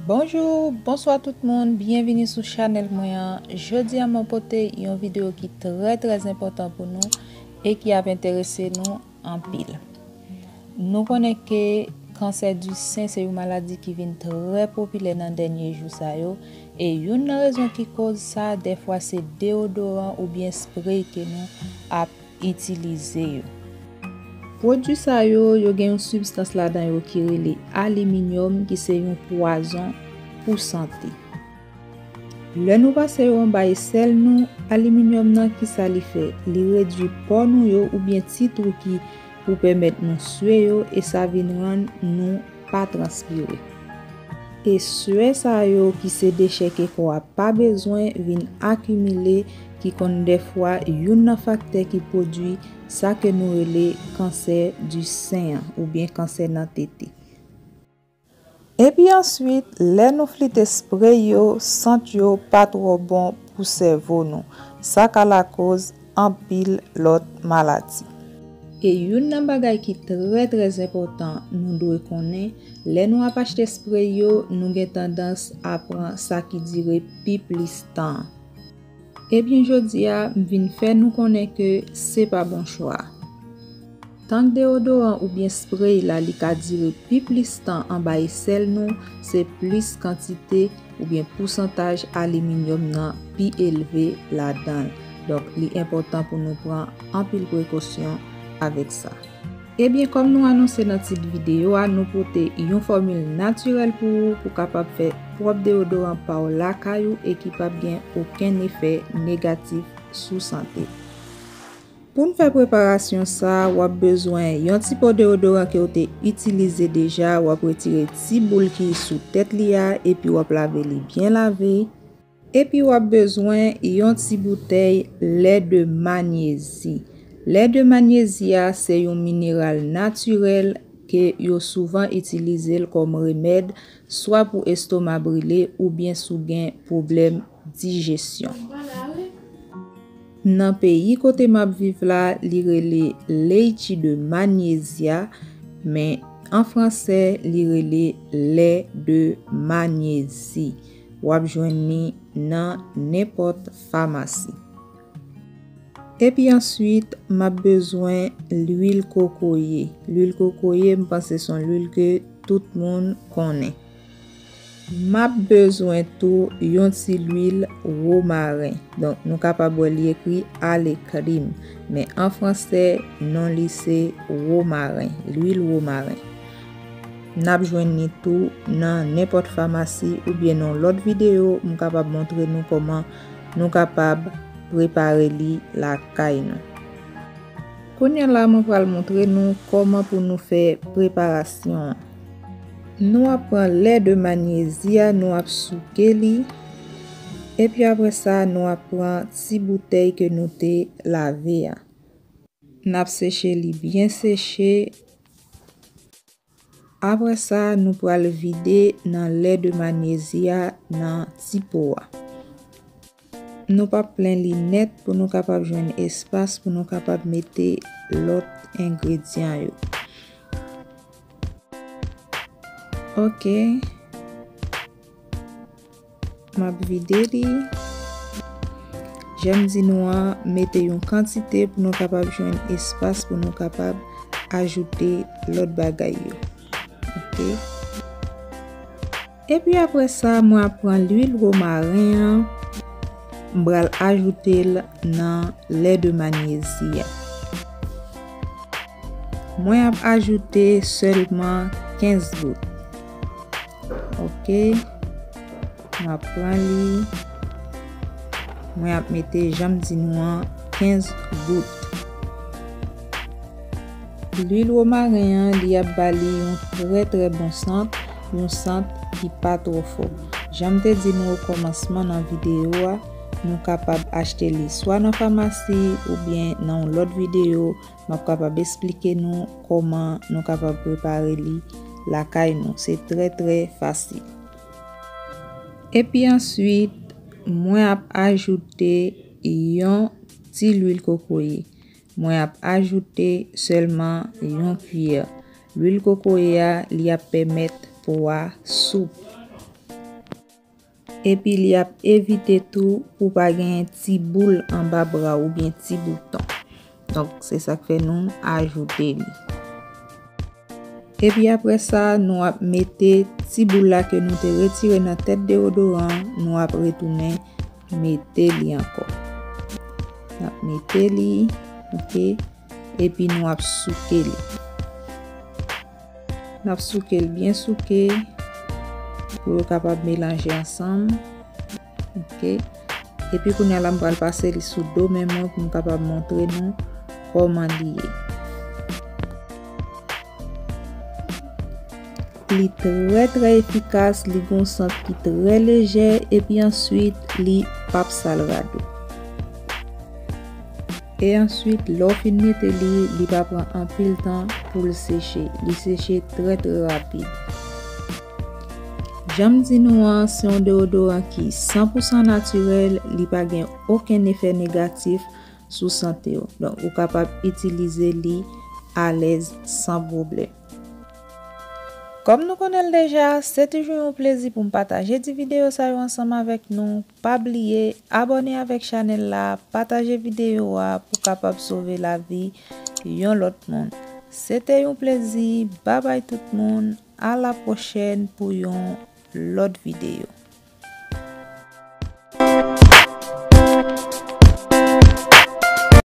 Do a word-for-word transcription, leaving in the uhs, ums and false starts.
Bonjou, bonswa tout moun, byenvini sou chanèl mwen an. Jodi a mwen pote yon videyo ki trè trè enpòtan pou nou e ki ap enterese nou anpil. Nou konnen ke kansè di sen se yon maladi ki vin trè popilè nan dènye jou sa yo, e youn nan rezon ki koz sa, dèfwa se deyodoran oubyen sprey ke nou ap itilize yo. Pwodui sa yo, yo gen yon sibstans ladan yo ki rele aliminyòm, ki se yon pwazon pou sante. Lè nou pase yo anba esèl nou, aliminyòm nan, kisa li fè? Li redui pò nou yo oubyen ti twou ki pou pèmèt nou swe yo, e sa vin rann nou pa transpire. E swè sa yo ki se dechè ke kò a pa bezwen vin akimile, ki konn dèfwa youn nan faktè ki pwodui sa ke nou rele kansè di sen an oubyen kansè nan tete. Epi answit, lè nou flite sprey yo, sant yo pa twò bon pou sèvo nou. Sa ka lakoz anpil lòt maladi. E youn nan bagay ki trè trè enpòtan nou dwe konnen, lè nou ap achte sprey yo, nou gen tandans a pran sa ki dire pi plis tan. Ebyen, jodi a, m vin fè nou konnen ke se pa bon chwa. Tank deyodoran oubyen sprey la, li ka dire pi plis tan anba esèl nou, se plis kantite oubyen pousantaj aliminyòm nan pi elve ladan l. Donk, li enpòtan pou nou pran anpil prekosyon avèk sa. Ebyen, kòm nou anonse nan tit videyo a, nou pote yon fòmil natirèl pou ou, pou kapab fè pwòp deyodoran pa w lakay ou e ki p ap gen okenn efè negatif sou sante. Pou n fè preparasyon sa, w ap bezwen yon ti po deyodoran ke w te itilize deja, w ap retire ti boul ki sou tèt li a, epi w ap lave li byen lave. Epi w ap bezwen yon ti boutèy lè de manyezi. Lè de manyezi a se yon mineral natirèl ke yo souvan itilize l kòm remèd, swa pou estoma brile oubyen si w gen pwoblèm dijesyon. Nan peyi kote m ap viv la, li rele leite de magnesia, men an fransè, li rele lait de magnésie. W ap jwenn li nan nenpòt famasi. Epi answit, m ap bezwen lwil kokoye. Lwil kokoye, m panse se yon lwil ke tout moun konnen. M ap bezwen tou yon ti lwil womaren. Donk, nou kapab wè li ekri alekrim, men an fransè, non li se womaren, lwil womaren. N ap jwenn li tou nan nenpòt famasi oubyen nan yon lòt videyo, m kapab montre nou kòman nou kapab prepare li lakay nou. Kounye a la, mwen pral montre nou kòman pou nou fè preparasyon an. Nou ap pran lè de manyezi a, nou ap souke li. Epi apre sa, nou ap pran ti boutèy ke nou te lave a. N ap seche li byen seche. Apre sa, nou pral vide nan lè de manyezi a nan ti po a. Nou p ap plen li nèt pou nou kapab jwenn espas pou nou kapab mete lòt engredyan yo. Ok. M ap vide li. Jan m di nou an, mete yon kantite pou nou kapab jwenn espas pou nou kapab ajoute lòt bagay yo. Ok. Epi apre sa, mwen ap pran lwil womaren an, m pral ajoute l nan lè de manyezi a. Mwen ap ajoute sèlman kenz gout. Ok. M ap pran li. Mwen ap mete, jan m di nou an, kenz gout. Lwil womaren an, li ap ba li yon trè, trè bon sant, yon sant ki pa twò fò. Jan m te di nou okòmansman nan videyo a, nou kapab achte li swa nan famasi oubyen nan yon lòt videyo, m ap kapab esplike nou kòman nou kapab prepare li lakay nou. Se trè, trè fasil. Epi answit, mwen ap ajoute yon ti lwil kokoye. Mwen ap ajoute sèlman yon kiyè. Lwil kokoye a, li ap pèmèt po a soup. Epi li ap evite tou pou pa genyen ti boul anba bra w oubyen ti bouton. Donk, se sa k fè nou ajoute li. Epi apre sa, nou ap mete ti boul la ke nou te retire nan tèt deodoran, nou ap retounen mete li ankò. N ap mete li, oke, epi nou ap souke li. N ap souke l byen souke pou yo kapab melanje ansanm. Oke. Epi kounye a la, m pral pase li sou do men mwen pou m kapab montre nou kòman li ye. Li trè, trè efikas, li gon sant ki trè lejè, epi answit, li p ap sal rad ou. E answit, lè w fin mete li, li pa pran anpil tan pou l seche. Li seche trè, trè rapid. Jan m di nou an, se yon deodoran ki san pou san natirèl, li pa gen okenn efè negatif sou sante w. Donk, ou kapab itilize li alèz san pwoblèm. Kòm nou konnen l deja, se toujou yon plezi pou m pataje ti videyo sa yo ansanm avèk nou. Pa bliye abòne avèk chanèl la, pataje videyo a pou kapab sove lavi yon lòt moun. Se te yon plezi. Babay tout moun. A la pwochèn pou yon lòt videyo.